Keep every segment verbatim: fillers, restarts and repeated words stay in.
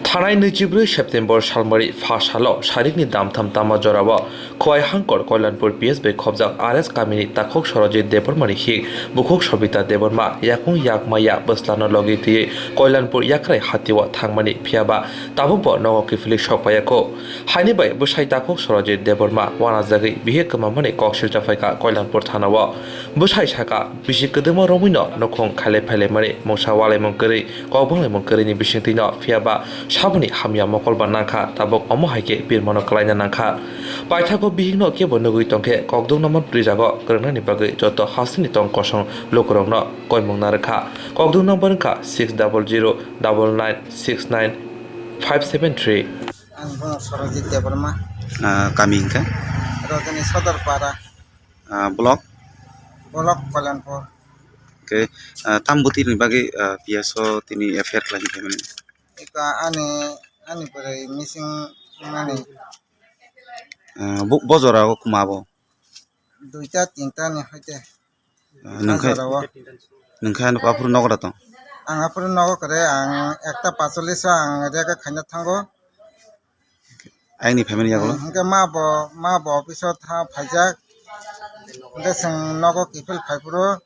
Thanai nwichibrwi September salmari pha salo sarikni damtham tama jorao Khowai Hangkor Koilanpur P S bai khobjak R S kamini takhuk Sorojit Debbarmani hik bukhuk Sobita Debbarma yakung yak maya bwslano logi twiwi Koilanpur yakrai hatio thangmani, phiyaba tabukbo nogo kiphilwi sokphaiyakho. Haini bai bwsai takhuk Sorojit Debbarma wanajagwi bihik kwmamani kok silcha phaikha Koilanpur thanao. Bwsai sakha, bisi kwdwma romwino nukhung khailai phailaimani, mungsa walaimung kwrwi, kok banglaimung kwrwini bisingtwino, phiyaba saboni hamya mokol ba nangkha, tabuk omo hai khe birmano kwlaina nangkha. Paithago bihikno kebo nugwi tongkhe kokdwng number twijago kwrwngnani bagwi joto hasteni tong kosong lukurokno koimung narwkha. Kokdwng number wngkha six double zero double nine six nine five seven three. Ang bo Sorojit Debbarma. Ah, kami hingkha? Rajani Sodor Para. Ah, block? Block Koilanpur. Oke, ah, tam bwtwini bagwi, ah, P S o tini F I R khlaina phaimani? Eka ani, ani bwrwi missing mani. Ah, bo, bo jora o kuma bo? Duita tinta ni hoite. Ah, nungkha, jorao. Nungkha ano aphuru nogo da tong? Ang aphuru nogo kwrwi, ang ekta pacholis o ang rega khaina thango. Aini family yagulo? Hmm, hingke ma bo, ma bo office o tha phaijak. Hingke chwng nogo kiphil phaiphuru,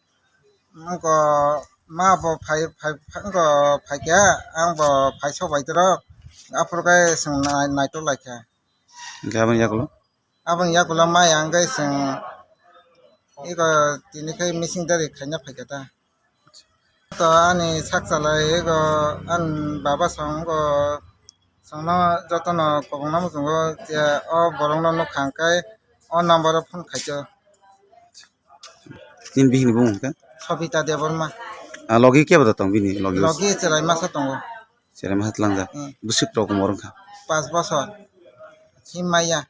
wngko ma bo phai, phai, wngko phaikha, ang bo phai sok bai toro. Aphuru khe chwng nai-, naitok laikha. Hingke aboni yagulo? Aboni yagulo ma yang khe chwng eko tini khe missing dari khaina phaikha ta. To ani sak chalai ego ani baba song go songno jotono kobongno muchungo je o borokno nukha hwnkhe o number o phone khaito. Nini bihikni bumung hwnkhe? Sobita Debbarma. Ah, logi kebo da tong bini logi? Logi chwrai masa tongo. Chwrai masa tlangjak. Hmm. Bwswk rok umor wngkha? Pas bosor. Himaya.